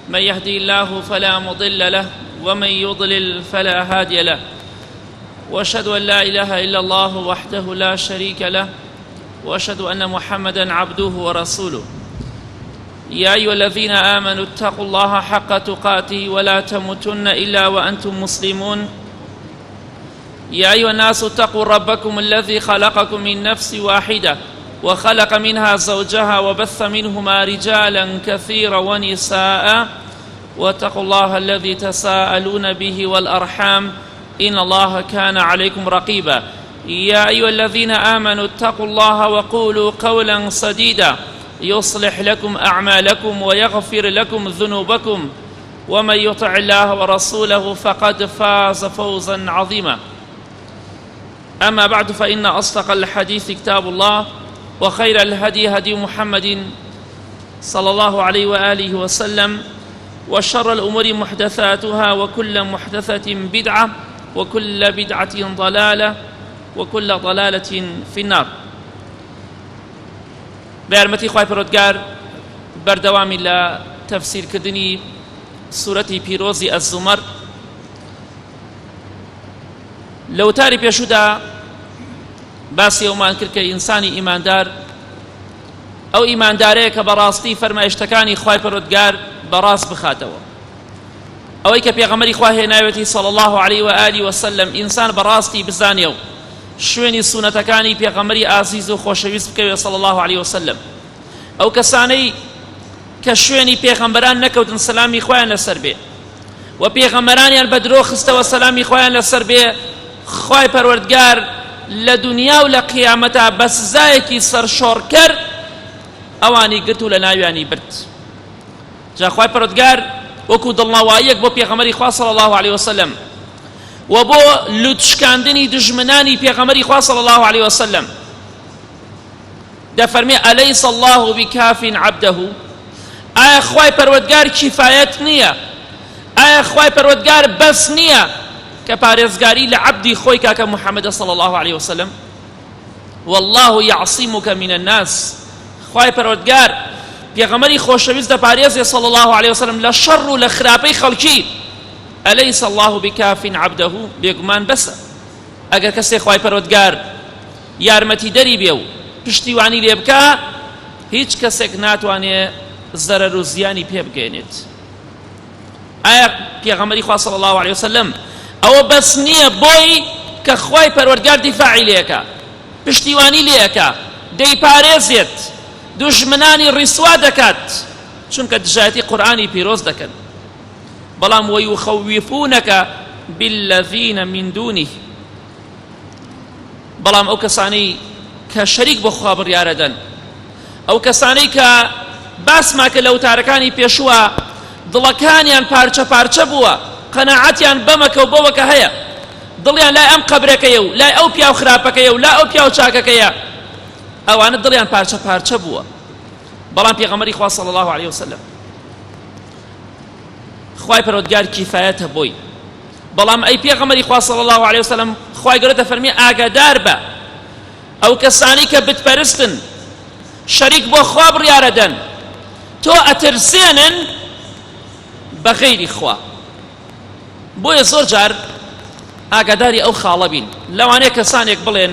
من يهدي الله فلا مضل له ومن يضلل فلا هادي له واشهد ان لا اله الا الله وحده لا شريك له واشهد ان محمدا عبده ورسوله يا ايها الذين امنوا اتقوا الله حق تقاته ولا تموتن الا وانتم مسلمون يا ايها الناس اتقوا ربكم الذي خلقكم من نفس واحده وخلق منها زوجها وبث منهما رجالا كثيرا ونساء واتقوا الله الذي تساءلون به والارحام ان الله كان عليكم رقيبا يا ايها الذين امنوا اتقوا الله وقولوا قولا سديدا يصلح لكم اعمالكم ويغفر لكم ذنوبكم ومن يطع الله ورسوله فقد فاز فوزا عظيما اما بعد فان اصدق الحديث كتاب الله وخير الهدي هدي محمد صلى الله عليه واله وسلم وشر الامور محدثاتها وكل محدثه بدعه وكل بدعه ضلاله وكل ضلاله في النار بە یارمەتی خوای پەروەردگار بەردەوامی لە تەفسیرکردنی سورەتی پیرۆزی الزمر لە وتاری پێشودا باسی ئەومان کرد کە ئینسانی ئیماندار ئەو ئیماندارەیە کە بەڕاستی فەرمایشتەکانی خوای پەروەردگار بەڕاست بخاتەوە ئەوەی کە پێغەمبەری خوا هێناوێتی صلی الله علیه و آله وسلم ئینسان بەڕاستی بزانێ و شوێنی سونەتەکانی پێغەمبەری ئازیز و خۆشەویست بکەوێ صلی الله علیه وسلم ئەو کەسانەی کە شوێنی پێغەمبەران نەکەوتن سەلامی خۆیان لەسەر بێ و پێغەمبەرانیان بە درۆ خستەوە سەلامی خۆیان لەسەر بێ خوای پەروەردگار لە دنیا و لە قیامەتا بە سزایەکی سەرشۆڕکەر ئەوانی گرت و لە ناویانی برد جا خوای پەروەردگار وەکو دڵنەواییەک بۆ پێغەمبەری خوا صلی الله علیه وسلم و بۆ لوتشکاندنی دژمنانی پێغەمبەری خوا صلی الله علیه وسلم دەفەرمێ ئەلەیس الله بکاف عبده ئایا خوای پەروەردگار کیفایەت نییە ئایا خوای پەروەردگار بەس نییە کە پارێزگاری لە عەبدی خۆی کاکە محەممەد صلی الله علیه وسلم والله یعصمک من الناس خوای پەروەردگار پێغەمبەری خۆشەویست دەپارێزێ صلی الله علیه وسلم لە شەڕ و لە خراپەی خەڵکی ئەلەیس الله بکاف عبده بێگومان بەسە ئەگەر کەسێ خوای پەروەردگار یارمەتیدەری بێ و پشتیوانی لێ بکا هیچ کەسێک ناتوانێ زەرەر و زیانی پێ بگەێنێت ئایا پێغەمبەری خوا صلی الله علیه وسلم ئەوە بەس نییە بۆی کە خوای پەروەردگار دیفاعی لێکا پشتیوانی لێکا دەیپارێزێت دوژمنانی ڕیسوا دەکات چونکە دژایەتی قورئانی پیرۆز دەکەن بەڵام ویخوفونەکە بالذین من دونه بەڵام ئەو کەسانەی کە شەریک بۆ خوا بڕیارەدەن ئەو کەسانەی کە باسما کە لە وتارەکانی پێشووە دڵەکانیان پارچە پارچە بووە قەناعەتیان بەمەکە و بەوەکە هەیە دڵیان لای ئەم قەبرەکەیە و لای ئەو پیاو خراپەکەیە و لا ئەو پیاو چاکەکەیە ئەوانە دڵیان پارچە پارچە بووە بەڵام پێغەمبەری خوا صلی الله علیه وسلم خوای پەروەردگار کیفایەتە بۆی بەڵام ئەی پێغەمبەری خوا صلی الله علیه وسلم خوای گەورە دەفەرمی ئاگادار بە ئەو کەسانی کە بتپەرستن شەریک بۆ خوا بڕیارەدەن تۆ ئەترسێنن بە غەیری خوا بۆیە زۆر جار ئاگاداری ئەو خاڵە بین لەوانەیە کەسانێک بڵێن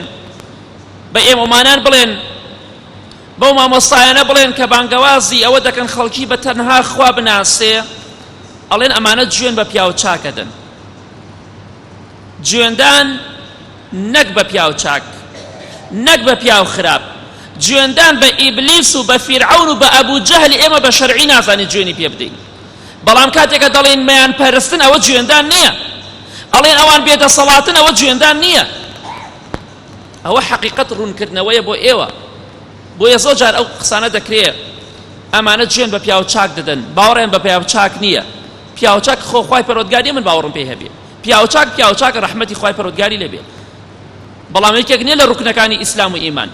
بە ئێمەمانان بڵێن بەو مامۆستایانە بڵێن کە بانگەوازی ئەوە دەکەن خەڵکی بە تەنها خوا بناسێ ئەڵێن ئەمانە جوێن بە پیاو چاکەدەن جوێندان نەک بە پیاو چاک نەک بە پیاو خراپ جوێندان بە ئیبلیس و بە فیرعەون و بە ئەبوو جەهل ئێمە بە شەرعی نازانین جوێنی پێ بدەین بەڵام کاتێکە دەڵێن مەیان پەرستن ئەوە جوێندان نییە ئەڵێن ئەوان بێدەسەڵاتن ئەوە جوێندان نییە ئەوە حەقیقەت ڕوونکردنەوەیە بۆ ئێوە بۆیە زۆر جار ئەو قسانە دەکرێ ئەمانە جوێن بە پیاو چاک دەدەن باوەڕیان بە پیاو چاک نییە پیاو چاک خۆ خوای پەروەردگاری من باوەڕم پێی هەبێ پیاو چاک پیاو چاک ڕەحمەتی خوای پەروەردگاری لێبێ بەڵام یەکێک نییە لە ڕوکنەکانی ئیسلام و ئیمان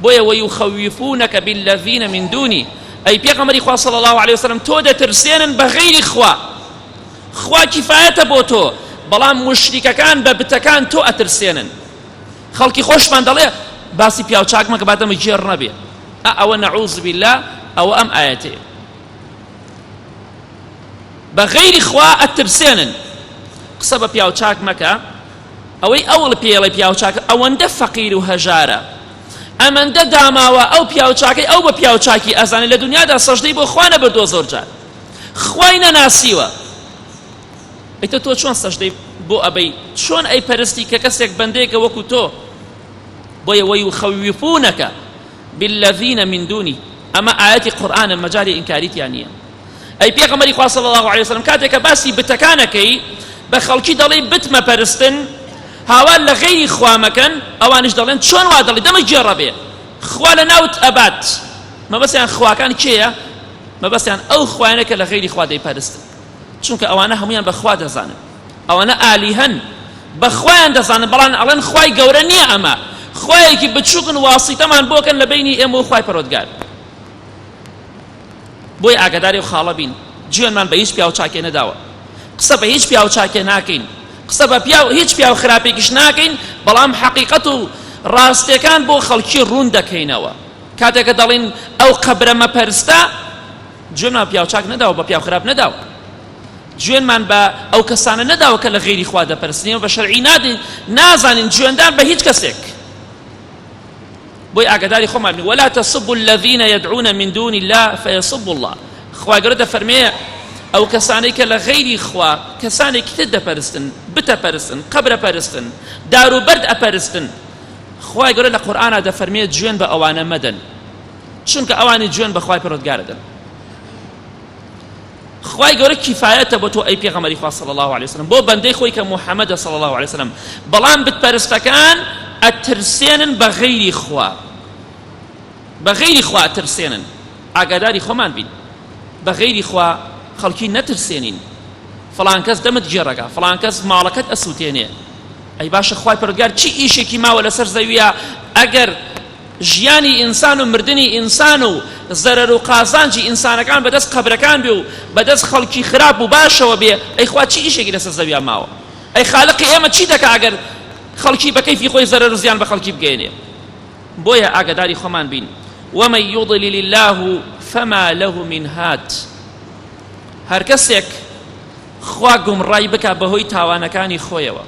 بۆیە ویخوفونک بالذین من دونی ئەی پێغەمبەری خوا صلی الله علیه وسلم تۆ دەترسێنن بە غەیری خوا خوا کیفایەتە بۆ تۆ بەڵام موشریکەکان بە بتەکان تۆ ئەترسێنن خەڵکی خۆشمان دەڵێ باسی پیاو چاک مەکە با دەمە گێڕ نەبێ ئەوە نەعوذ بالله ئەوە ئەم ئایەتەیە. بە غەیری خوا ئەترسێنن. قسە بە پیاو چاک مەکە، ئەوەی ئەوڵ پێی ئەڵێ پیاو چاکە ئەوەندە فەقیر و هەژارە، ئەمەندە داماوە، ئەو پیاو چاکەی ئەو بە پیاو چاکی ئەزانێ لە دونیادا سەژدەی بۆ خوا نەبردووە زۆر جار خوای نەناسیوە. ئیتر تۆ چۆن سەژدەی بۆ ئەبەی، چۆن ئەیپەرستی کە کەسێک بەندەیەکە وەکو تۆ؟ بۆیە ویخوفونک بالذین من دونی، ئەمە ئایەتی قورئانە مەجالی ئینکاری تیا نییە. ئەی پێغەمبەری خوا صلی اللە علیه وسلم کاتێک کە باسی بتەکان ئەکەی بە خەڵکی دەڵێی بت مەپەرستن، هاوار لە غەیری خوا مەکەن، ئەوانیش دەڵێن چۆن وا دەڵێی دەمت گێڕە بێ خوا لە ناوت ئەبات. مەبەستیان خواکان کێیە؟ مەبەستیان ئەو خوایانە کە لە غەیری خوا دەیپەرستن، چونکە ئەوانە هەموویان بە خوا دەزانن، ئەوانە ئالیهەن بە خوایان دەزانن، بەڵام ئەڵێن خوای گەورە نییە، ئەمە خوایەکی بچووکن واسیتەمان بۆکەن لە بەینی ئێمە و خوای پەروەردگار. بۆیە ئاگاداری ئەو خاڵە بین، جوێنمان بە هیچ پیاو چاکێ نەداوە، قسە بە هیچ پیاو چاکێ ناکەین، قسە بە پیاو هیچ پیاو خراپێکیش ناکەین، بەڵام حەقیقەت و ڕاستیەکان بۆ خەڵکی ڕوون دەکەینەوە. کاتێک کە دەڵێین ئەو قەبرە مەپەرستە، جوێنمان بە پیاو چاک نەداوە، بە پیاو خراپ نەداوە، جوێنمان بە ئەو کەسانە نەداوە کە لە غەیری خوا دەپەرستن، ئێمە بە شەرعی نادەین، نازانین جوێندان بە هیچ کەسێک. بۆی ئاگاداری خۆمان بین، ولا تسبوا الذین یدعون من دون الله فیسبوا الله، خوای گەورە دەفەرمێ ئەو کەسانەی کە لە غەیری خوا کەسانێکی تر دەپەرستن، بتە پەرستن، قەبرە پەرستن، دار و بەرد ئەپەرستن، خوای گەورە لە قورئانا دەفەرمێ جوێن بە ئەوانە مەدەن، چونکە ئەوانی جوێن بە خوای پەروەردگار ئەدەن. خوای گەورە کیفایەتە بۆ تۆ ئەی پێغەمبەری خوا صلی الله علیه وسلم، بۆ بەندەی خۆی کە محمدە صلی الله علیه وسلم، بەڵام بتپەرستەکان ئەترسێنن بە غەیری خوا، بە غەیری خوا ئەترسێنن. ئاگاداری خۆمان بین، بە غەیری خوا خەڵکی نەترسێنین. فڵان کەس دەمت گێڕەکە، فڵان کەس ماڵەکەت ئەسووتێنێ. ئەی باشە خوای پەروەردگار چی ئیشێکی ماوە لەسەر زەویە ئەگەر ژیانی ئینسان و مردنی ئینسان و زەرەر و قازانجی ئینسانەکان بەدەست قەبرەکان بێ و بەدەست خەڵکی خراپ و باشەوە بێ، ئەی خوا چی ئیشێکی لەسەر زەویا ماوە؟ ئەی خالقی ئێمە چی دەکا ئەگەر خەڵکی بە کەیفی خۆی زەرەر و زیان بە خەڵکی بگەیەنێ؟ بۆیە ئاگاداری خۆمان بین، ومن یضلل الله فما له من هاد، هەر کەسێک خوا گومڕای بکا بەهۆی تاوانەکانی خۆیەوە،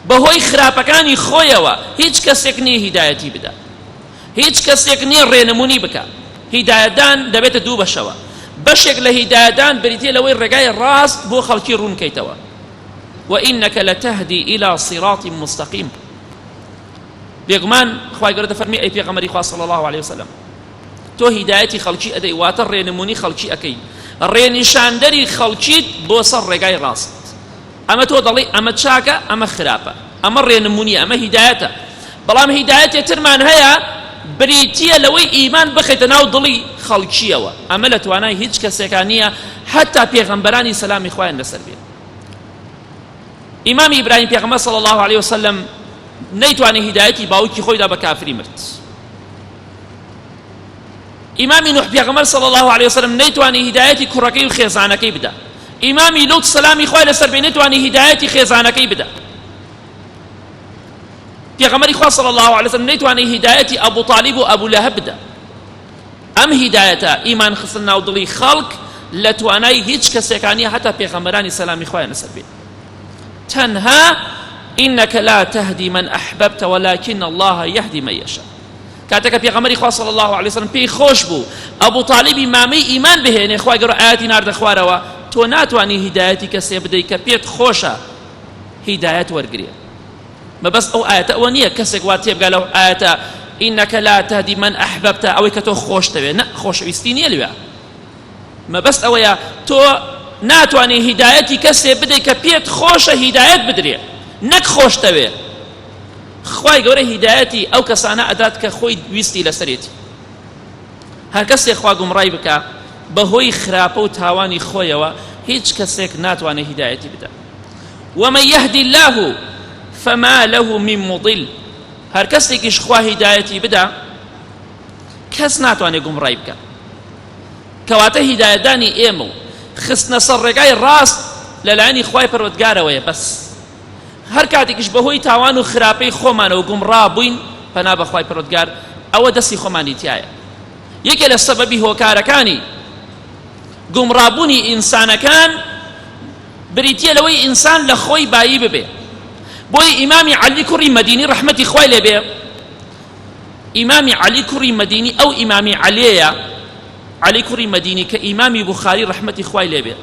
بەهۆی خراپەکانی خۆیەوە، هیچ کەسێک نییە هیدایەتی بدا، هیچ کەسێک نییە ڕێنمونی بکا. هیدایەتدان دەبێتە دوو بەشەوە، بەشێک لە هیدایەتدان بریتییە لەوەی ڕێگای ڕاست بۆ خەڵکی ڕوون کەیتەوە، وإنک لتهدی الی صراط مستقیم. بێگومان خوای گەورە دەفەرموێ ئەی پێغەمبەری خوا صلی اللە علیه وسلم تۆ هیدایەتی خەڵکی ئەدەی، واتە ڕێنمونی خەڵکی ئەکەی، ڕێنیشاندەری خەڵکیت بۆ سەر ڕێگای ڕاست. ئەمە تۆ دەڵێی ئەمە چاکە ئەمە خراپە، ئەمە ڕێنمونیە، ئەمە هیدایەتە. بەڵام هیدایەتێ ترمان هەیە بریتییە لەوەی ئیمان بخەیتە ناو دڵی خەڵکیەوە، ئەمە لە توانای هیچ کەسێکا نییە حەتا پێغەمبەرانی سەلامی خوایان لەسەر بێ. ئیمامی ئیبراهیم پێغەمبەر صلی الله علیه وسلم نەیتوانی هیدایەتی باوکی خۆیدا بە کافری مرد. ئیمامی نوح پێغەمبەر صلی اللە علیه وسلم نەیتوانی هیدایەتی کوڕەکەی و خێزانەکەی بدا. ئیمامی لوط سەلامی خوای لەسەر بێ نەیتوانی هیدایەتی خێزانەکەی بدا. پێغەمبەری خوا صلی اللە علیه وسلم نەیتوانی هیدایەتی ئەبو طالب و ئەبو لەهەب بدا. ئەم هیدایەتە ئیمان خستن ناو دڵی خەڵک لە توانای هیچ کەسێکانی هەتا پێغەمبەرانی سەلامی خوایان لەسەر بێ. تەنها إنك لا تهدي من أحببت ولكن الله يهدي من يشاء. کاتێک کە پێغەمبەری خوا صلی اللە علیه وسلم پێی خۆش بوو ئەبو تالیبی مامەی ئیمان بهێنێ، خوای گەورە ئایەتی ناردە خوارەوە تۆ ناتوانی هیدایەتی کەسێ بدەی کە پێت خۆشە هیدایەت وەرگرێ. مەبەست ئەو ئایەتە ئەوە نییە کەسێک وا تێبگا لەو ئایەتە إنك لا تهدی من أحببت ئەوەی کە تۆ خۆشتەوێ، نە خۆشەویستی نییە لەوێ. مەبەست ئەوەیە تۆ ناتوانی هیدایەتی کەسێ بدەی کە پێت خۆشە هیدایەت بدرێ نەک خۆشتەوێ. خوای گەورە هیدایەتی ئەو کەسانە ئەدات کە خۆی ویستی لەسەرێتی. هەر کەسێک خوا گومڕای بکا بەهۆی خراپە و تاوانی خۆیەوە هیچ کەسێک ناتوانێت هیدایەتی بدا. ومن يهدي الله فما له من مضل، هەر کەسێکیش خوا هیدایەتی بدا کەس ناتوانێت گومڕای بکا. کەواتە هیدایەتدانی ئێمە و خستنە سەر ڕێگای ڕاست لەلایەنی خوای پەروەردگارەوەیە بەس. هەر کاتێکیش بەهۆی تاوان و خراپەی خۆمانەوە گومڕا بووین پەنا بە خوای پەروەردگار، ئەوە دەستی خۆمانی تیایە. یەکێ لە سەبەبی هۆکارەکانی گومڕابوونی ئینسانەکان بریتییە لەوەی ئینسان لە خۆی بایی ببێ. بۆیە ئیمامی عەلی کوڕی مەدینی ڕەحمەتی خوای لێ بێ، ئیمامی عەلی کوڕی مەدینی ئەو ئیمامی عەلیەیە، عەلی کوڕی مەدینی کە ئیمامی بوخاری ڕەحمەتی خوای لێ بێ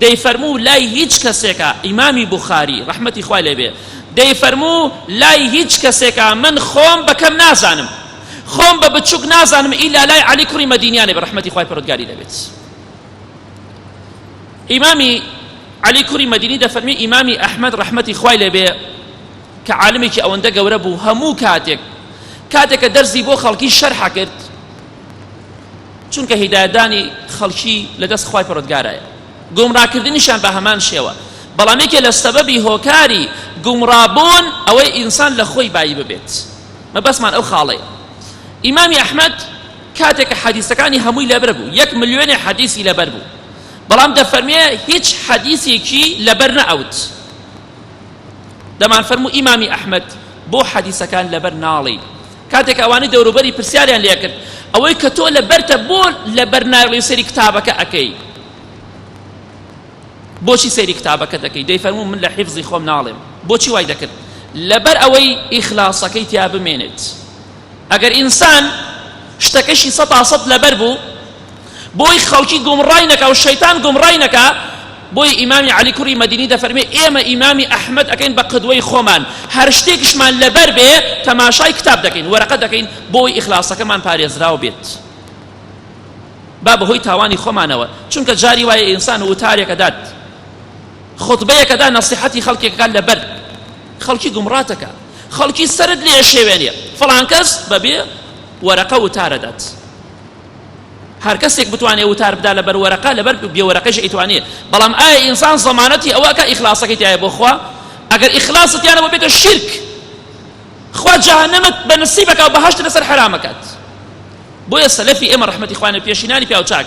دەیفەرموو لای هیچ کەسێکە، ئیمامی بوخاری ڕەحمەتی خوای لێ بێ دەیفەرموو لای هیچ کەسێکە من خۆم بە کەم نازانم، خۆم بە بچوک نازانم ئیلا لای عەلی کوڕی مەدینیانێ بە ڕەحمەتی خوای پەروەردگاری لێ بێت. ئیمامی عەلی کوڕی مەدینی دەفەرمی ئیمامی ئەحمەد ڕەحمەتی خوای لێ بێ کە عالمێکی ئەوەندە گەورە بوو هەموو کاتێک کاتێک کە دەرزی بۆ خەڵکی شەرح کرد چونکە هیدایەتدانی خەڵکی لە دەست خوای پەروەردگارایە گومڕاکردنیشیان بە هەمان شێوە بەڵام یەکێ لە سەبەبی هۆکاری گومڕابوون ئەوەی ئینسان لە خۆی بایی ببێت مەبەستمان ئەو خاڵەیە ئیمامی ئەحمەد کاتێک کە حەدیسەکانی هەمووی لەبەر بوو یەک ملیۆنێ حەدیسی لەبەر بوو بەڵام دەفەرمێ هیچ حەدیسێکی لەبەر نەئەوت دەمان فەرموو ئیمامی ئەحمەد بۆ حەدیسەکان لەبەر ناڵێی کاتێک ئەوانەی دەوروبەری پرسیاریان لێکرد ئەوەی کە تۆ لەبەرتە بۆ لەبەر ناڵێ سەری کتابەکە ئەکەی بۆچی سەیری کتابەکە دەکەی دەیفەرموو من لە حیفزی خۆم ناڵێم بۆچی وای دەکرد لەبەر ئەوەی ئیخلاسەکەی تیا بمێنێت ئەگەر ئینسان شتەکەشی سەتا سەت لەبەر بوو بۆی خەڵکی گومڕای نەکا و شەیتان گومڕای نەکا بۆی ئیمامی عەلی کوڕی مەدینی دەفەرمێ ئێمە ئیمامی ئەحمەد ئەکەین بە قدوەی خۆمان هەر شتێکیشمان لەبەر بێ تەماشای کتاب دەکەین وەرەقە دەکەین بۆی ئیخلاسەکەمان پارێزراو بێت با بەهۆی تاوانی خۆمانەوە چونکە جاری وایە ئینسان وتارێکە دات خوتبەیەکەدا نەسیحەتی خەڵکێکەکان لەبەر خەڵکی گومڕاتەکە خەڵکی سەرت لێ ئەشێوێنێ فڵان کەس بەبێ وەرەقە وتارە دات هەر کەسێک بتوانێ وتار بدا لەبەر وەرەقە لەبەر بێ وەرەقەش ئەیتوانێ بەڵام ئایا ئینسان زەمانەتی ئەوە کە ئیخلاسەکەی تایە بۆ خوا ئەگەر ئیخلاست تیانە بۆ بێتە شیرک خوا جەهەنەمت بە نسیبەکە و بەهەشت لەسەر حەرامەکات بۆیە سەلەفی ئێمە ڕەحمەتی خوانە پێشینانی پیاوچاک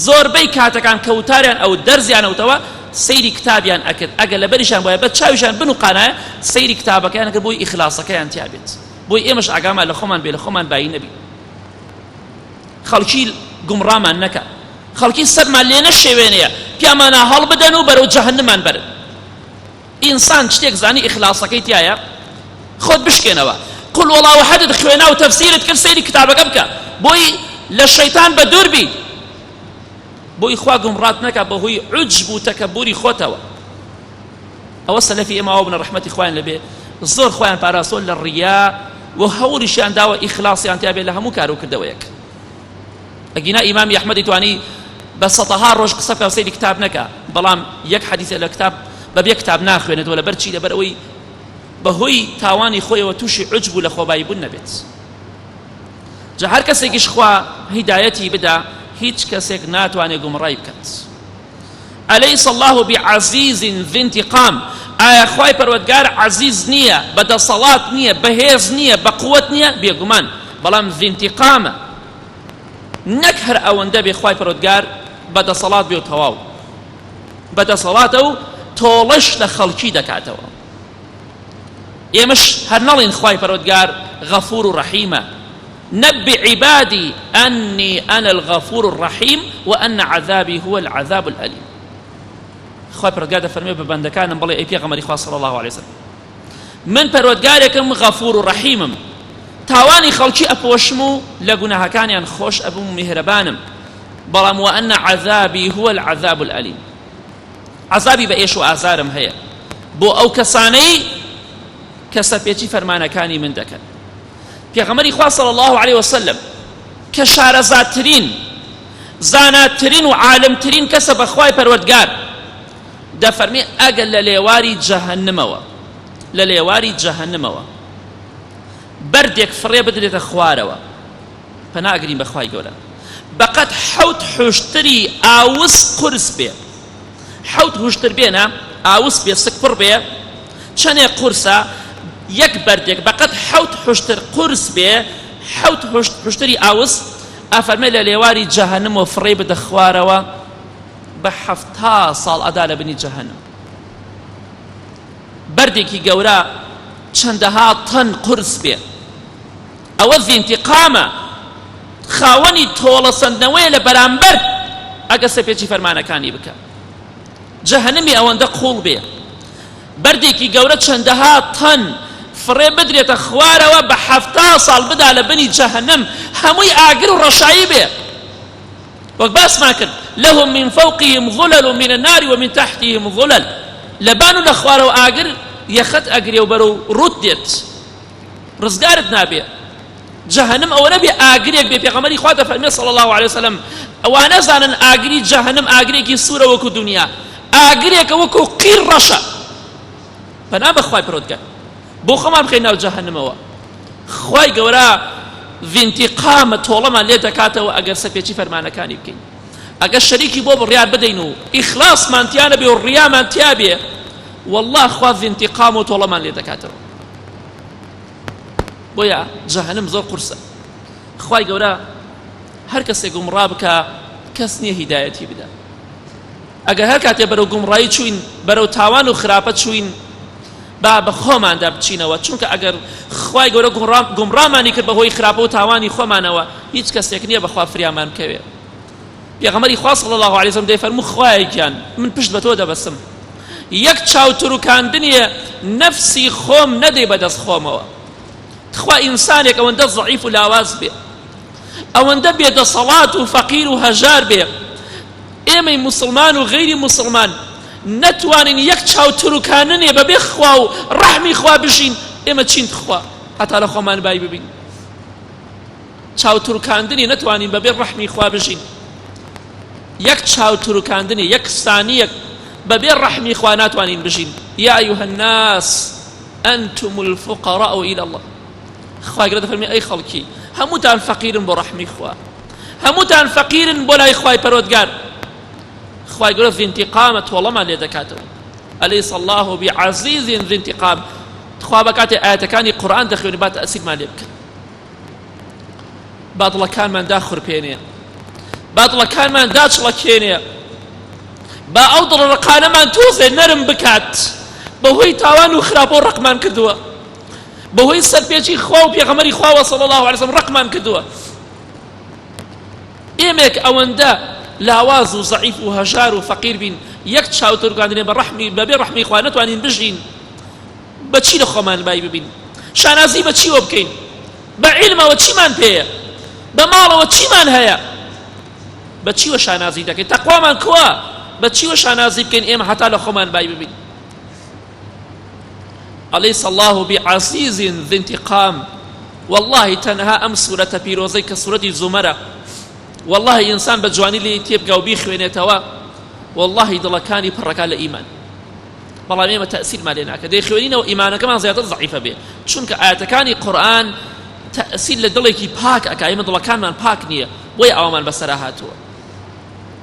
زۆربەی کاتەکان کە وتاریان ئەوت دەرزیان ئەوتەوە سەیری کتابیان ئەکرد ئەگەر لەبەریشان بوایە بە چاویشان بنوقانایە سەیری کتابەکەیان ئەکرد بۆی ئیخلاسەکەیان تیا بێت بۆی ئێمەش ئاگامان لە خۆمان بێ لە خۆمان بایی نەبی خەڵکی گومڕامان نەکا خەڵکی سەرمان لێ نەشێوێنەیە پیامانە هەڵبدەن و بەرەو جەهەنمان بەرن ئینسان شتێک زانی ئیخلاسەکەی تایە خۆت بشکێنەوە قل وەڵا وحدت خوێنا و تەفسیرت کرد سەیری کتابەکە بکە بۆی لە شەیتان بە دوور بی بۆی خوا گومڕات نەکا بەهۆی عوجب و تەکەبوری خۆتەوە ئەوە سەلەفی ئێمە ئەوە بنە ڕەحمەتی خوایان لەبێ زۆر خۆیان پاراستوە لە ڕیا و هەوڵیشیان داوە ئیخلاسیان تیا بێ لە هەموو کار و کردەوەیەک ئەگینا ئیمامی ئەحمەدی توانی بە سەتەها ڕۆژ قسە بکا و سەیری کتاب نەکا بەڵام یەک حەدیث لە کتاب بەبێ کتاب ناخوێنێتەوە لەبەر چی لەبەر ئەوەی بەهۆی تاوانی خۆیەوە تووشی عوجب و لەخۆبایی بوون نەبێت جا هەر کەسێکیش خوا هیدایەتی بدا هیچ کەسێک ناتوانێت گومڕای بکات أليس الله بعزيز ذي انتقام ئایا خوای پەروەردگار عەزیز نییە بە دەسەڵات نییە بەهێز نییە بە قوت نییە بێگومان بەڵام ذی انتقامە نەک هەر ئەوەندە بێ خوای پەروەردگار بە دەسەڵات بێ و تەواو بە دەسەڵاتە و تۆڵەش لە خەڵکی دەکاتەوە ئێمەش هەر نەڵێن خوای پەروەردگار غەفور و ڕەحیمە نبئ عبادی أنی أنا الغفور الرحیم وأن عذابی هو العذاب الألیم خوای پەروەردگار دەفەرموێ بە بەندەکانم بڵێ ئەی پێغەمبەری خوا صلی الله علیه وسلم من پەروەردگارێکم غەفور و ڕەحیمم تاوانی خەڵکی ئەپۆشم و لە گوناهەکانیان خۆش ئەبم و میهرەبانم بەڵام وأن عذابی هو العذاب الألیم عذابی بە ئێش و ئازارم هەیە بۆ ئەو کەسانەی کە سەرپێچی فەرمانەکانی من دەکەن پێغەمبەری خوا صلی الله علیه وسلم کە شارەزاترین زاناترین و عالمترین کەسە بە خوای پەروەردگار دەفەرمی ئەگەر لە لێواری جەهەنمەوە لە لێواری جەهەنمەوە بەردێک فڕێ بدرێتە خوارەوە پەناگرین بە خوای گەورە بەقەد حەوت حوشتری ئاوس قورس بێ حەوت هوشتر بێنە ئاوس بێ سک پڕ بێ چەنێ قورسە یەک بەردێک بەقەد حەوت حوشتر قورس بێ حەوت حوشتری ئاوس ئەفەرمێ لە لێواری جەهەنم و فڕێی بدە خوارەوە بە حەفتا ساڵ ئەدا لە بنی جەهەنم بەردێکی گەورە چەندەها تەن قورس بێ ئەوە زینتیقامە خاوەنی تۆڵە سەندنەوەیە لە بەرامبەر ئەگەر سەرپێچی فەرمانەکانی بکە. جەهەنمی ئەوەندە قوڵ بێ بەردێکی گەورە چەندەها تەن فڕێ بدرێتە خوارەوە بە 70 ساڵ بدا لە بنی جەهەنم هەمووی ئاگر و ڕەشایی بێ. وەک باسمان کرد لهم من فوقهم ظلل من النار ومن تحتهم ظلل، لە بان و لە خوارەوە ئاگر یەخەت ئەگرێ و بەرەو ڕووت دێت، ڕزگارت نابێ. جەهەنم ئەوە نەبێ ئاگرێک بێ، پێغەمبەری خوا دەفەرمێ صلی الله علیه وسلم ئەوە نەزانن ئاگری جەهەنم ئاگرێکی سوورە وەکو دنیا، ئاگرێکە وەکو قیر ڕەشە. پەنا بە خوای پەروەردگار بۆ خۆمان بخەین ناو جەهەنمەوە. خوای گەورە ڤینتیقامە تۆڵەمان لێ دەکاتەوە ئەگەر سەرپێچی فەرمانەکانی بکەین، ئەگەر شەریکی بۆ بڕیار بدەین و ئیخلاسمان تیا نەبێ و ڕیامان تیا بێ، والله خوا ڤینتیقام و تۆڵەمان لێ دەکاتەوە. بۆیە جەهەنم زۆر قورسە. خوای گەورە هەر کەسێک گومڕا بکا کەس نییە هیدایەتی بدا. ئەگەر هەر کاتێ بەرەو گومڕایی چووین، بەرەو تاوان و خراپە چووین، با بە خۆماندا بچینەوە، چونکە ئەگەر خوای گەورە گومڕامانی کرد بەهۆی خراپە و تاوانی خۆمانەوە، هیچ کەسێک نییە بەخوا فریامان بکەوێ. پێغەمبەری خوا صلی الله علیه وسلم دەیفەرموو خوایە گیان من پشت بە تۆ دەبەستم، یەک چاو تروکاندنێ نەفسی خۆم نەدەی بەدەست خۆمەوە. تخوا ئینسانێک ئەوەندە زەعیف و لاواز بێ، ئەوەندە بێدەسەڵات و فەقیر و هەژار بێ، ئێمەی موسڵمان و غەیری موسڵمان نەتوانین یەک چاو تروکاننێ بەبێ خوا و ڕەحمی خوا بژین، ئێمە چین تخوا هەتا لە خۆمان بای ببین؟ چاو تروکاندنی نەتوانین بەبێ ڕەحمی خوا بژین، یەک چاو تروکاندنی یەک سانیەک بەبێ ڕەحمی خوا ناتوانین بژین. یا أيها الناس أنتم الفقراء إلى الله. خوای گەورە دەفەرمێ ئەی خەڵکی هەمووتان فەقیرن بۆ ڕەحمی خوا، هەمووتان فەقیرن بۆ لای خوای پەروەردگار. خوای گەورە ذی انتقامە، تۆڵەمان لێ دەکاتەوە. أليس الله بعزيز ذي انتقام. تخوا بە کاتێ ئاەتەکانی قورئان دەخوێنی با تەئسیرمان لێ بکەن، با دڵەکانمان داخورپێنێ، با دڵەکانمان داچڵەکێنێ، با ئەو دڵ ڕقانەمان تۆزێ نەرم بکات بەهۆی تاوان و خراپە و ڕقمان کردووە، بەهۆی سەرپێچی خوا و پێغەمبەری خواوە صلی الله علیه وسلم ڕقمان کردووە. ئێمێک ئەوەندە لاواز و زەعیف و هەژار و فەقیر بین، یەک چاو تورکاندنێ بە ڕەحمی بەبێ ڕەحمی خوا نەتوانین بژین، بە چی لە خۆمان بای ببین؟ شانازی بە چیوە بکەین؟ بە عیلمەوە چیمان پێیە؟ بە ماڵەوە چیمان هەیە؟ بە چیوە شانازی دەکەین؟ تەقوامان کوا؟ بە چیوە شانازی بکەین ئێمە هەتا لە خۆمان بای ببین؟ أليس الله بعزيز ذي انتقام. والله تەنها ئەم سورەتە پیرۆزەی کە سورەتی زومەرە، والله ئینسان بە جوانی لێی تێبگا و بیخوێنێتەوە، والله دڵەکانی پڕەکا لە ئیمان. بەڵام ئێمە تەئسیرمان لێ ناکە، دەیخوێنینەوە ئیمانەکەمان زیاتر زەعیفە بێ، چونکە ئاەتەکانی قورئان تەئسیر لە دڵێکی پاک ئەکا. ئێمە دڵەکانمان پاک نییە، بۆیە ئاوامان بەسەرا هاتووە.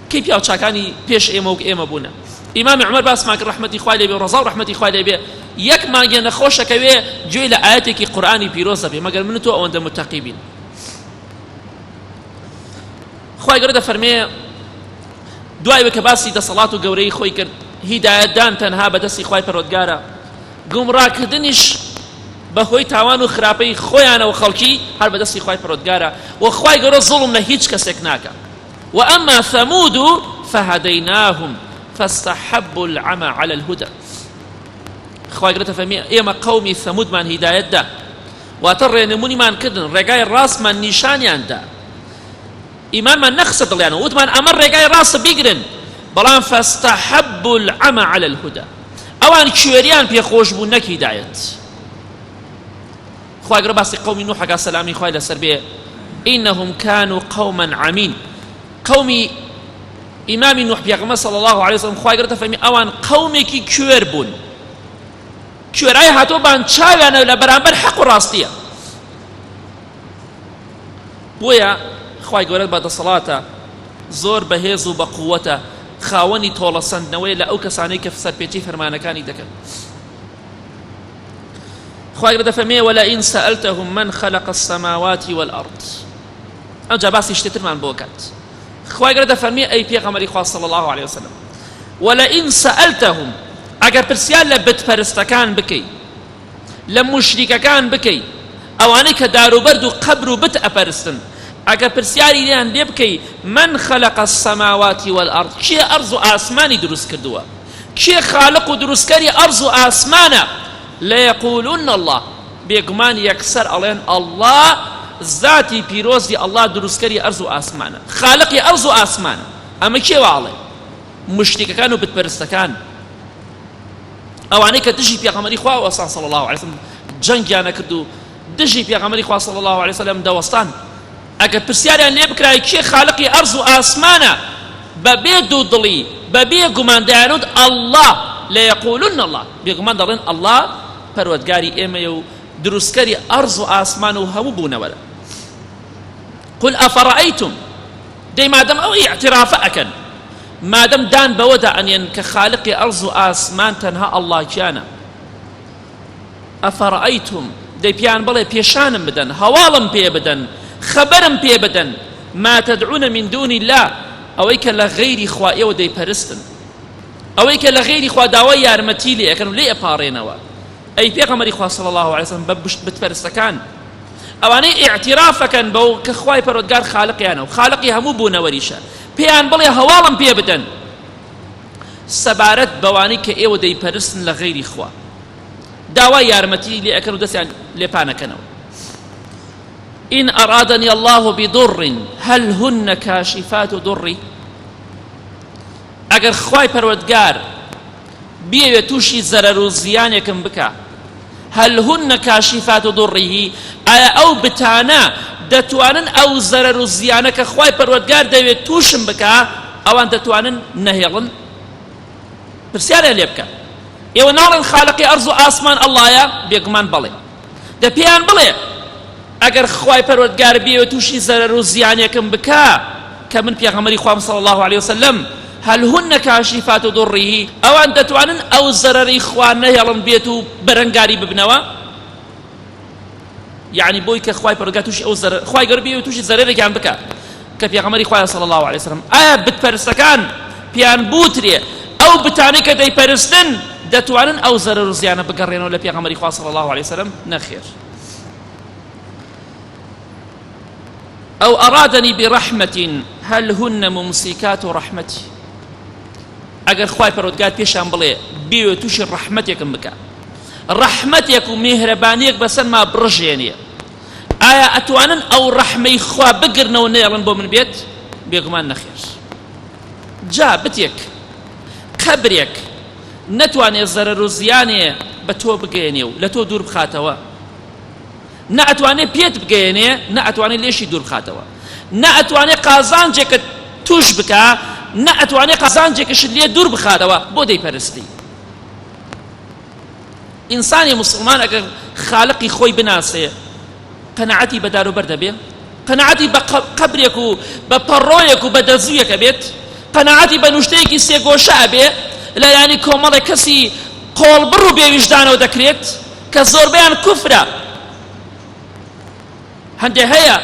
کەی پیاو چاکانی پێش ئێمە وەک ئێمە بوونە؟ ئیمام عومەر باسمان کرد ڕەحمەتی خوای لێ بێ و ڕەزا و ڕەحمەتی خوای لێ بێ، یەک مانگێ نەخۆشەکەوێ گوێی لە ئایەتێکی قورئانی پیرۆز دەبێ، مەگەر من و تۆ ئەوەندە متەقی بین؟ خوای گەورە دەفەرمێ دوای کە باسی دەسەڵات و گەورەی خۆی کرد، هیدایەتدان تەنها بەدەستی خوای پەروەردگارە، گومڕاکردنیش بەهۆی تاوان و خراپەی خۆیانەوە خەڵکی هەر بەدەستی خوای پەروەردگارە و خوای گەورە زوڵم لە هیچ کەسێک ناکا. وأما ثمود فهديناهم فاستحبوا العمى على الهدى. خوای گەورە دەفەرمێ ئێمە قەومی ثەمودمان هیدایەت دا، واتە ڕێنمونیمان کردن، ڕێگای ڕاستمان نیشانیان دا، ئیمانمان نەخستە دڵیانەوە، وتمان ئەمە ڕێگای ڕاستە بیگرن، بەڵام فاستحبوا العمى على الهدى، ئەوان کوێریان پێخۆش بوو نەک هیدایەت. خوای گەورە باسی قەومی نوح ئەکا سەلامی خوای لەسەر بێ، ئینهم کانوا قوما عمین، قەومی ئیمامی نوح پێغەمبەر صلی الله علیه وسلم خوای گەورە دەفەرمی ئەوان قەومێکی کوێر بوون، کوێرای هاتۆ بان چاویانە لە بەرامبەر حەق و ڕاستیە. بۆیە خوای گەورە بە دەسەڵاتە زۆر بەهێز و بە قووەتە، خاوەنی تۆڵەسەندنەوەی لە ئەو کەسانەی کە سەرپێچی فەرمانەکانی دەکەن. خوای گەورە دەفەرمێ ولئن سألتهم من خلق السماوات والأرض. ئەوجا باسی شتێ ترمان بۆ کات. خوای گەورە دەفەرمێ ئەی پێغەمبەری خوا صلی الله علیه وسلم ولئن سألتهم، ئەگەر پرسیار لە بتپەرستەکان بکەی، لە موشریکەکان بکەی، ئەوانەی کە داروبەرد و قەبر و بت ئەپەرستن، ئەگەر پرسیاری لێیان لێ بکەی من خلق السماوات والأرض، کێ ئەرز و ئاسمانی دروست کردووە؟ کێ خالق و دروستکەری ئەرز و ئاسمانە؟ لەیقولن اللە، بێگومان یەکسەر ئەڵێن اللە، زاتی پیرۆزی اللە دروستکەری ئەرز و ئاسمانە، خالقی ئەرز و ئاسمانە. ئەمە کێ وا ئەڵێ؟ موشریکەکان و بتپەرستەکان، ئەوانەی کە دژی پێغەمبەری خوا وەستان صلی اللە علیه وسلم جەنگیان ئەکرد و دژی پێغەمبەری خوا صلی اللە علیه وسلم دەوەستان. ئەگەر پرسیاریان لێ بکرایە کێ خالقی ئەرز و ئاسمانە، بەبێ دوودڵی، بەبێ گومان دەیانوت اللە، لەیقولن اللە، بێگومان دەڵێن اللە پەروەردگاری ئێمەیە و دروستکەری ئەرز و ئاسمان و هەموو بوونەوەرە. قل ئەفەرەئەیتم، دەی مادەم ئەو ئیعترافە ئەکەن، مادەم دان بەوەدا ئەنێن کە خالقی ئەرز و ئاسمان تەنها اللە گیانە، ئەفەرەئەیتم، دەی پێیان بڵێ پێشانم بدەن، هەواڵم پێ بدەن، خەبەرم پێ بدەن، ما تدعون من دون اللە، ئەوەی کە لە غەیری خوا ئێوە دەیپەرستن، ئەوەی کە لە غەیری خوا داوای یارمەتی لێ ئەکەن و لێی ئەپاڕێنەوە. ئەی پێغەمبەری خوا صلی اللە علیه وسلم بە بتپەرستەکان، ئەوانەی ئیعتراف ئەکەن بەو کە خوای پەروەردگار خالقیانە و خالقی هەموو بوونەوەریشە، پێیان بڵێ هەواڵم پێ بدەن سەبارەت بەوانەی کە ئێوە دەیپەرستن لە غەیری خوا. داوای یارمەتی لێ ئەکەن و دەستیان لێ پانەکەنەوە. إن أرادني الله بضر هل هن كاشفات ضري، ئەگەر خوای پەروەردگار بیەوێت تووشی زەرەر و زیانێکم بکا، هل هن كاشفات ضره، ئایا ئەو بتانە دەتوانن ئەو زەرەر و زیانە کە خوای پەروەردگار دەوێت تووشم بکا ئەوان دەتوانن نەهێڵن؟ پرسیاریان لێ بکە ئێوە ناڵێن خالقی ئەرز و ئاسمان ئەڵڵایە؟ بێگومان بەڵێ. دە پێیان بڵێ ئەگەر خوای پەروەردگار بیەوێت تووشی زەرەر و زیانێکم بکا کە من پێغەمبەری خوام صلی الله علیه وسلم، هل هن کاشفات ضره، ئەوان دەتوانن ئەو زەرەرەی خوا نەهێڵن بێت و بەرەنگاری ببنەوە؟ یعنی بۆی کە خوای پەروەردگار تووشی ئەو زەرەر، خوای گەورە بیەوێت تووشی زەرەرێکیان بکا کە پێغەمبەری خوایە صلی الله علیه وسلم، ئایا بتپەرستەکان پێیان بوترێ ئەو بتانەی کە دەیپەرستن دەتوانن ئەو زەرەر و زیانە بگەڕێنەوە لە پێغەمبەری خوا صلی الله علیه وسلم؟ نەخێر. ئەو ئەرادنی برحمة هل هن ممسكات رحمتي، ئەگەر خوای پەروەردگار پێشان بڵێ بێوێ تووشی ڕەحمەتێکم بکە، ڕەحمەتێک و میهرەبانیەک بەسەرما بڕژێنێ، ئایا ئەتوانن ئەو ڕەحمەی خوا بگرنەوە نەیەڵن بۆ من بێت؟ بێگومان نەخێر. جا بتێک، قەبرێک نەتوانێ زەرەر و زیانێ بە تۆ بگەیەنێ و لە تۆ دوور بخاتەوە، نە ئەتوانێ پێت بگەیەنێ، نە ئەتوانێ لێشی دوور بخاتەوە، نە ئەتوانێ قازانجێکت توش بکا، نە ئەتوانێ قازانجێکشت لێ دوور بخاتەوە، بۆ دەیپەرستی؟ ئینسانی موسڵمان ئەگەر خالقی خۆی بناسێ قەناعەتی بە داروبەر دەبێ، قەناعەتی بە قەبرێک و بە پەڕۆیەک و بە دەزوویەک ئەبێت، قەناعەتی بە نوشتەیەکی سێگۆشە ئەبێ لەلایەنی کۆمەڵێک کەسی قۆڵبڕ و بێویژدانەوە دەکرێت کە زۆربەیان کوفرە. هەندێ هەیە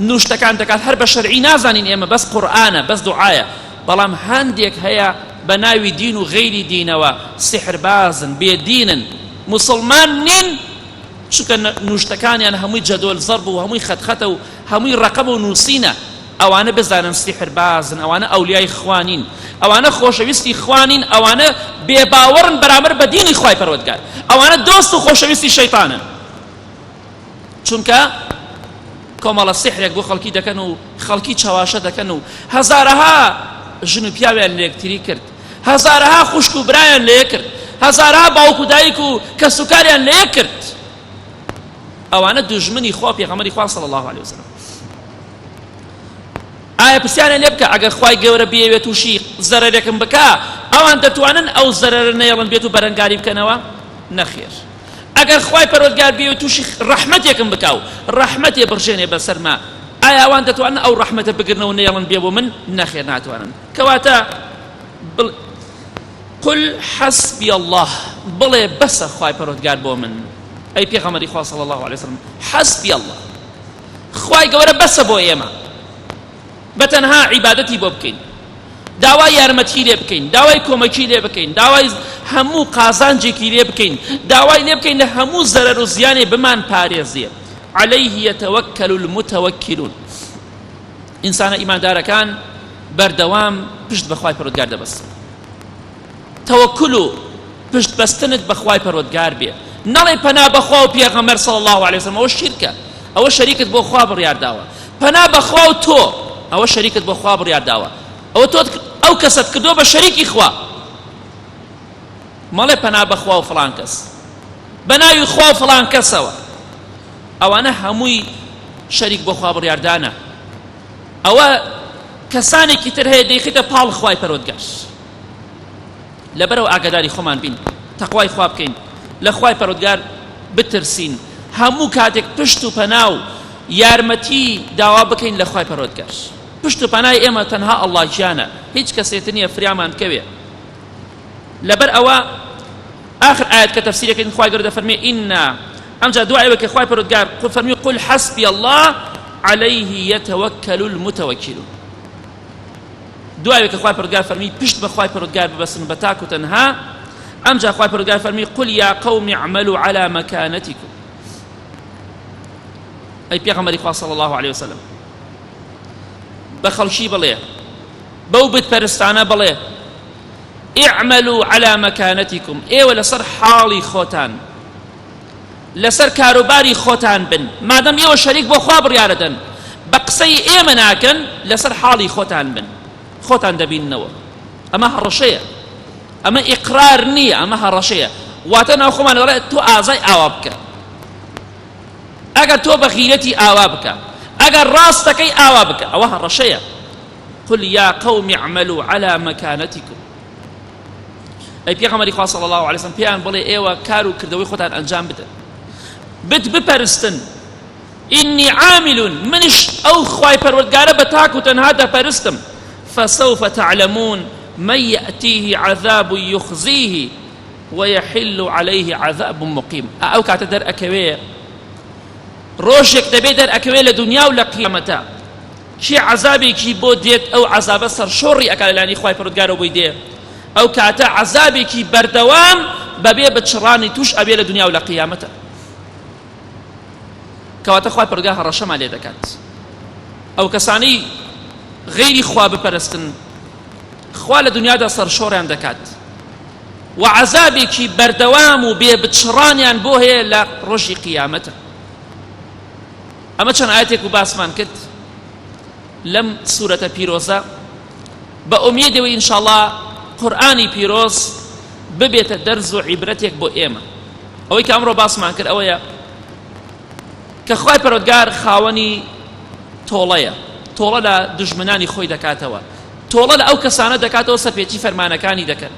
نوشتەکان دەکات هەر بە شەرعی نازانین ئێمە بەس قورئانە بەس دوعایە، بەڵام هەندێک هەیە بە ناوی دین و غەیری دینەوە سیحربازن، بێدینن، موسڵمان نین، چونکە نوشتەکانیان هەمووی جەدۆل زەرب و هەمووی خەتخەتە و هەمووی ڕەقەم و نووسینە. ئەوانە بزانن سیحربازن، ئەوانە ئەولیای خوا نین، ئەوانە خۆشەویستی خوا نین، ئەوانە بێباوەڕن بەرامبەر بە دینی خوای پەروەردگار، ئەوانە دۆست و خۆشەویستی شەیتانن. چونکە کۆمەڵە سیحرێک بۆ خەڵکی دەکەن و خەڵکی چەواشە دەکەن و هەزارەها ژن و پیاویان لێکتری کرد، هەزارەها خوشک و برایان لێ کرد، هەزارەها باوک و دایک و کەسوکاریان لێ کرد. ئەوانە دوژمنی خوا پێغەمبەری خوا صلی الله علیه وسلم. ئایا پرسیاریان لێ بکە ئەگەر خوای گەورە بیەوێت تووشی زەرەرێکم بکا ئەوان دەتوانن ئەو زەرەرە نەیەڵن بێت و بەرەنگاری بکەنەوە؟ نەخێر. ئەگەر خوای پەروەردگار بیەوێت تووشی ڕەحمەتێکم بکا و ڕەحمەتێ بڕژێنێ بەسەرما ئایا ئەوان دەتوانن ئەو ڕەحمەتە بگرنەوە نەیەڵن بێ بۆ من؟ نەخێر ناتوانن. کەواتە قل حسبی الله، بڵێ بەسە خوای پەروەردگار بۆ من. ئەی پێغەمبەری خوا صلی الله علیه وسلم حسبی الله، خوای گەورە بەسە بۆ ئێمە بە تەنها عیبادەتی بۆ بکەین، داوای یارمەتی لێ بکەین، داوای کۆمەکی لێ بکەین، داوای هەموو قازانجێکی لێ بکەین، داوای لێ بکەین لە هەموو زەرەر و زیانێ بمان پارێزێ. علیه یتوکل المتوکلون. ئینسانە ئیماندارەکان بەردەوام پشت بە خوای پەروەردگار دەبەستن. تەوەکول و پشت بەستنت بە خوای پەروەردگار بێ نەڵێی پەنا بە خوا و پێغەمبەر صلی اللە علیه وسلم ئەوە شیرکە ئەوە شەریکت بۆ خوا بڕیار داوە پەنا بە خوا و تۆ ئەوە شەریکت بۆ خوا بڕیار داوە ئەوە تۆ ئەو کەسەت کردووە بە شەریکی خوا مەڵێ پەنا بە خوا و فڵان کەس بە ناوی خوا و فڵان کەسەوە ئەوانە هەمووی شەریک بۆ خوا بڕیاردانە ئەوە کەسانێکی تر هەیە دەیخیتە پاڵ خوای پەروەردگار لەبەرئەوە ئاگاداری خۆمان بین تەقوای خوا بکەین لە خوای پەروەردگار بترسین هەموو کاتێک پشت و پەنا و یارمەتی داوا بکەین لە خوای پەروەردگار پشت و پەنای ئێمە تەنها ئەڵڵا گیانە هیچ کەسێت نییە فریامان بکەوێ لەبەر ئەوە آخر ئاەت کە تەفسیرەکەین خوای گەورە دەفەرمێ ئینا ئەمجا دوای ئەوەی کە خوای پەروەردگار فەرمی قل حسبی الله عليه يتوكل المتوكلون دوای کە خوای پەروەردگار فەرمی پشت بە خوای پەروەردگار ببەستن بە تاک و تەنها ئەمجا خوای پەروەردگار فەرمی قل یا قوم اعملوا على مكانتكم ئەی پێغەمبەری خوا صلی الله عليه وسلم بە خەڵکی بڵێ بەو بت پەرستانە بڵێ اعملوا على مكانتكم ئێوە لەسەر حاڵی خۆتان لەسەر کاروباری خۆتان بن مادەم ئێوە شەریک بۆ خوا بڕیارەدەن بە قسەی ئێمە ناکەن لەسەر حاڵی خۆتان بن خۆتان دەبیننەوە ئەمە هەڕەشەیە ئەمە ئیقرار نییە ئەمە هەڕەشەیە واتە ناو خۆمان دەڵێت تۆ ئازای ئاوا بکە ئەگەر تۆ بە غیرەتی ئاوا بکە ئەگەر ڕاستەکەی ئاوا بکە ئەوە هەڕەشەیە قل یا قوم اعملوا على مكانتكم ئەی پێغەمبەری خوا صلی الله علیه وسلم پێیان بڵێ ئێوە کار و کردەوەی خۆتان ئەنجام بدەن بت بپەرستن ئینی عامل منش ئەو خوای پەروەردگارە بە تاک و تەنها دەپەرستم فسوف تعلمون من يأتيه عذاب يخزيه ويحل عليه عذاب مقيم ئەو کاتە دەرئەکەوێ ڕۆژێک دەبێ دەرئەکەوێ لە دنیا و لە قیامەتە کێ عەزابێکی بۆ دێت ئەو عەزابە سەرشۆڕی ئەکا لەلایەنی خوای پەروەردگارەوە بۆی دێ ئەو کاتە عەزابێکی بەردەوام بەبێ بچڕانی توش ئەبێ لە دنیا و لە قیامەتە کەواتە خوای پەروەردگار هەڕەشەمان لێ دەکات ئەو کەسانەی غەیری خوا بپەرستن خوا لە دنیادا سەرشۆڕیان دەکات و عەزابێکی بەردەوام و بێ بچڕانیان بۆ هەیە لە ڕۆژی قیامەتە ئەمە چەند ئایەتێک و باسمان کرد لەم سورەتە پیرۆزە بە ئومێدەوەی ئینشاڵڵا قورئانی پیرۆز ببێتە دەرز و عیبرەتێک بۆ ئێمە ئەوەی کە ئەمڕۆ باسمان کرد ئەوەیە کە خوای پەروەردگار خاوەنی تۆڵەیە تۆڵە لە دژمنانی خۆی دەکاتەوە تۆڵە لە ئەو کەسانە دەکاتەوە سەرپێچی فەرمانەکانی دەکەن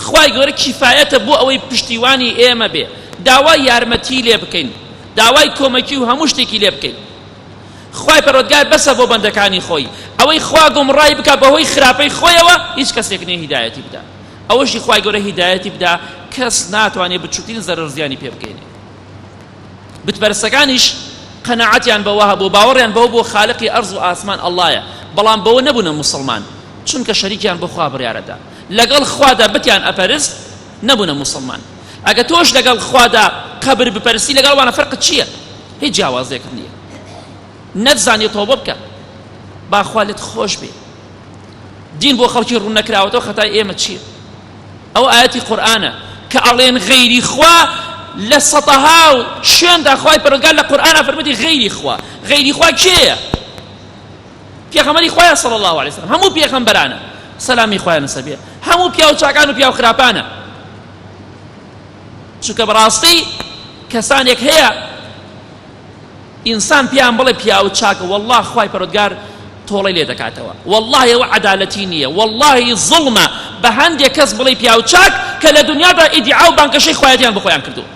خوای گەورە کیفایەتە بۆ ئەوەی پشتیوانی ئێمە بێ داوای یارمەتی لێ بکەین داوای کۆمەکی و هەموو شتێکی لێ بکەین خوای پەروەردگار بەسە بۆ بەندەکانی خۆی ئەوەی خوا گومڕای بکا بەهۆی خراپەی خۆیەوە هیچ کەسێک نییە هیدایەتی بدا ئەوەشی خوای گەورە هیدایەتی بدا کەس ناتوانێت بچووکترین زەرەر زیانی پێ بگەینێ بتپەرستەکانیش قەناعەتیان بەوە هەبوو باوەڕیان بەوە بۆ خالقی ئەرز و ئاسمان ئەڵڵایە بەڵام بەوە نەبوونە موسڵمان چونکە شەریکیان بۆ خوا بڕیارەدا لەگەڵ خوادا بتیان ئەپەرست نەبوونە موسڵمان ئەگە تۆش لەگەڵ خوادا قەبر بپەرستی لەگەڵ وانە فەرقت چییە هیچ جیاوازێکت نییە نەتزانی تۆبە بکە با خوا لێت خۆش بێ دین بۆ خەڵکی ڕوون نەکراوەتەوە خەتای ئێمە چییە ئەو ئاەتی قورئانە کە ئەڵێن غەیری خوا لە سەتەها و شوێندا خوای پەروەردگار لە قورئانا فەرمووی غەیری خوا غەیری خوا کێیە پێغەمبەری خوایە صلی الله علیه وسلم هەموو پێغەمبەرانە سەلامی خوایان لەسەر بێ هەموو پیاو چاکان و پیاو خراپانە چونکە بەڕاستی کەسانێک هەیە ئینسان پیان بڵێ پیاو چاکە والله خوای پەروەردگار تۆڵەی لێ دەکاتەوە والله ئەوە عەدالەتی نییە واللهی زوڵمە بە هەندێک کەس بڵێ پیاو چاک کە لە دنیادا ئیدعا و بانگەشەی خوایەتیان بۆ خۆیان کردووە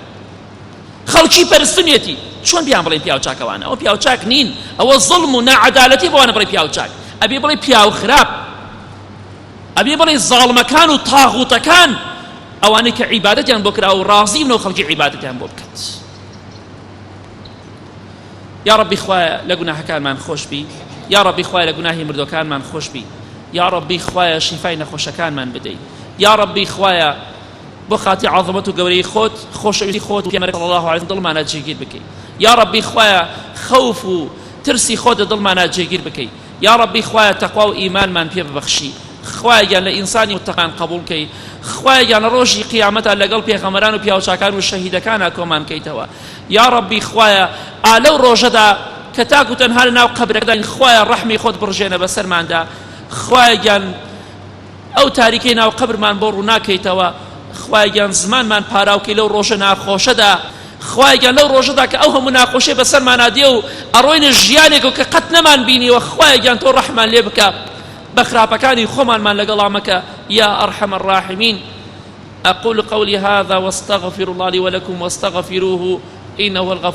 خەڵکی پەرستنیەتی چۆن بیان بڵێن پیاو چاکەوانە ئەوە پیاو چاک نین ئەوە زوڵم و ناعەدالەتی بۆوانە بڵێ پیاو چاک ئەبێ بڵێ پیاو خراپ ئەبێ بڵێ زاڵمەکان و تاغوتەکان ئەوانەی کە عیبادەتیان بۆ کرا و ڕازی بن و خەڵکی عیبادەتیان بۆ بکات یا ڕەبی خوایە لە گوناهەکانمان خۆش بی یا ڕەبی خوایە لە گوناهی مردوەکانمان خۆش بی یا ڕەبی خوایە شیفای نەخۆشەکانمان بدەی یا ڕەبی خوایە بۆ خاتری عەزەمەت و گەورەیی خۆت خۆشەویستی خۆت و پێغەمبەر صلی اللە علیه وسلم دڵمانا جێگیر بکەی یا ڕەبی خوایە خەوف و ترسی خۆت لە دڵمانا جێگیر بکەی یا ڕەبی خوایە تەقوا و ئیمانمان پێ ببەخشی خوایە گیان لە ئینسانی متەقان قبوڵ کەی. خوایە گیان لە ڕۆژی قیامەتا لەگەڵ پێغەمبەران و پیاوچاکان و شەهیدەکانا کۆمان کەیتەوە یا ڕەبی خوایە ئا لەو ڕۆژەدا کە تاک و تەنها لە ناو قەبرەکەداین خوایە ڕەحمی خۆت بڕژێنە بەسەرماندا خوایە گیان ئەو تاریکەی ناو قەبرمان بۆ ڕووناکەیتەوە خوایە گیان زمانمان پاراوکەی لەو ڕۆژە ناخۆشەدا خوایە گیان لەو ڕۆژەدا کە ئەو هەموو ناخۆشیە بەسەرمانا دێ و ئەڕۆینە ژیانێک و کە قەت نەمان بینیوە خوایە گیان تۆ ڕەحمان لێ بکە بە خراپەکانی خۆمانمان لەگەڵا مەکە یا أرحم الراحمین أقول قولي هذا واستغفر الله لي ولكم واستغفروه إنه هو الغفور.